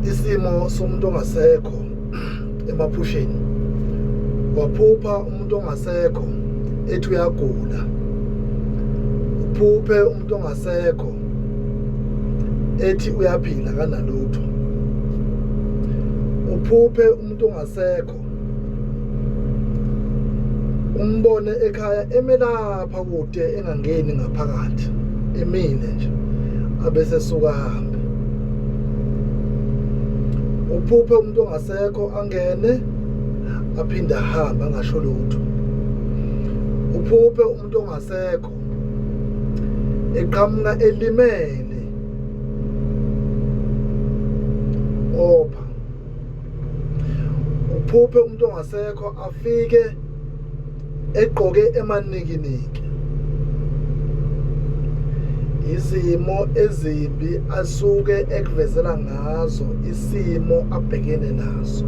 Isimo somuntu ongasekho emaphusheni. Waphupha umuntu ongasekho ethi uyagula. Uphuphe umuntu ongasekho ethi uyaphila kanalutho. Uphuphe umuntu ongasekho umbone ekhaya emelapha kude engangeni ngaphakathi emile nje abese suka ahambe. Uphuphe umuntu ongasekho angene aphinde ahambe angasho lutho. Uphuphe umuntu ongasekho eqhamuka elimele opha. Uphuphe umuntu ongasekho afike egqoke emanikiniki. Izimo ezimbi asuke ekuvezela ngazo isimo abhekene naso.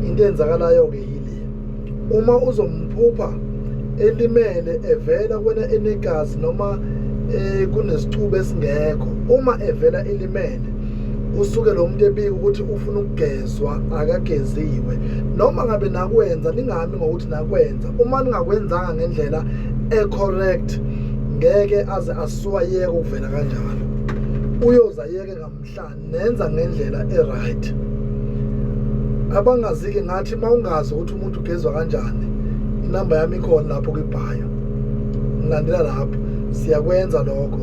Into eyenzakalayo-ke yile, uma uzomphupha elimele evela kuwena enegazi noma kunesithuba esingekho, uma evela elimele usuke lo muntu ebika ukuthi ufuna ukugezwa akageziwe. Noma ngabe nakwenza, ningami ngokuthi nakwenza, uma ningakwenzanga ngendlela e-correct ngeke aze asuwayeke ukuvela kanjalo, uyoze ayeke ngamhla nenza ngendlela e-right. Abangazi-ke ngathi uma ungazi ukuthi umuntu ugezwa kanjani, inamba yami ikhona lapho kwibhayo, ngilandela lapho, siyakwenza lokho,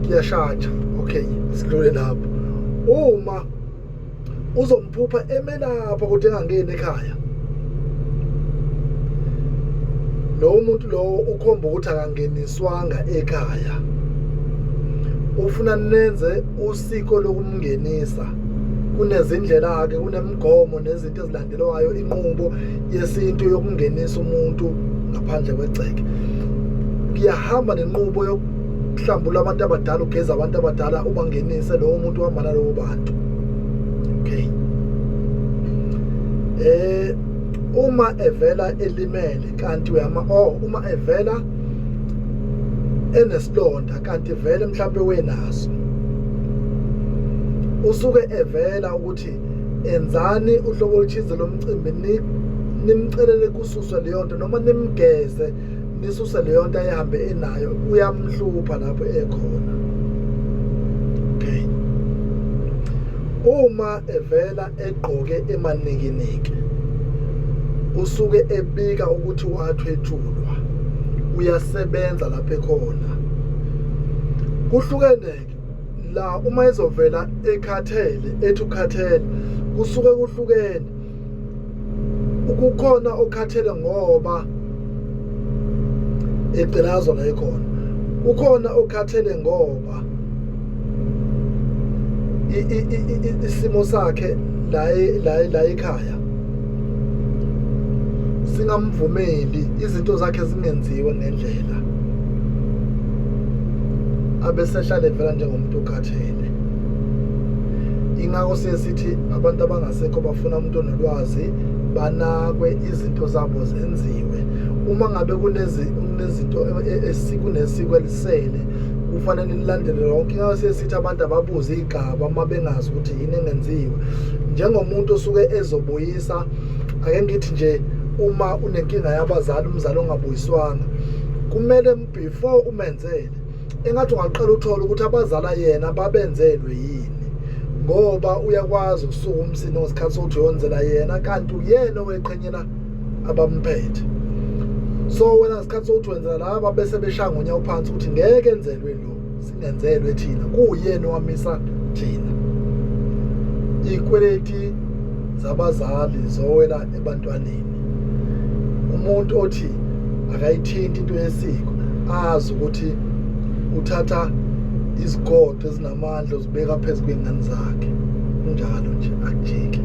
kuyashatsha. Okay, sidlule lapho. Uma uzomphupha emelapha kodwa engangeni ekhaya, lowo muntu lowo ukhomba ukuthi akangeniswanga ekhaya, ufuna nenze usiko lokumngenisa. Kunezindlela-ke, kunemigomo nezinto ezilandelwayo, inqubo yesintu yokungenisa umuntu ngaphandle kwegceke. Kuyahamba nenqubo yokuhlambulula abantu abadala, ugeza abantu abadala, ubangenise lowo muntu uhamba nalowo bantu. Okay, uma evela elimele kanti uyama, oh, uma evela enesilonda kanti vele mhlambe wenaso, usuke evela ukuthi enzani uhlobo oluthize lomcimbi, nimcelele kususwe leyo nto noma nimgeze nisuse leyo nto ayihambe enayo, uyamhlupha lapho ekhona. Okay, uma evela egqoke emanikiniki usuke ebika ukuthi wathwetshulwa, uyasebenza lapho ekhona. Kuhlukene-ke la, uma ezovela ekhathele ethi ukhathele, kusuke kuhlukene. Kukhona okhathele ngoba egqilazwa la ekhona, kukhona okhathele ngoba isimo sakhe la la ekhaya singamvumeli, izinto zakhe zingenziwe ngendlela, abesehlale evela njengomuntu okhathele. Ingakho siye sithi abantu abangasekho bafuna umuntu onolwazi, banakwe izinto zabo zenziwe. Uma ngabe kunezinto esikunesiko elisele kufanele lilandele lonke. Ingakho siye sithi abantu ababuze igaba uma bengazi ukuthi yini engenziwe. Njengomuntu osuke ezobuyisa, ake ngithi nje uma unenkinga yabazali, umzali ongabuyiswanga, kumele before umenzele engathi ungaqala uthole ukuthi abazala yena babenzelwe yini, ngoba uyakwazi ukusuka umsindo ngesikhathi sokuthi uyonzela yena kanti uyena oweqhenyela abamphethe. So wena ngesikhathi sokuthi wenzela laba bese beshaya ngonyawo phansi ukuthi ngeke enzelwe lo, singenzelwe thina, kuwuyena owamisa thina. Izikweleti zabazali zowela ebantwaneni. Umuntu othi akayithinti into yesiko azi ukuthi uthatha izigodo ezinamandla uzibeka phezu kwey'ngane zakhe. Kunjalo nje, akujiki.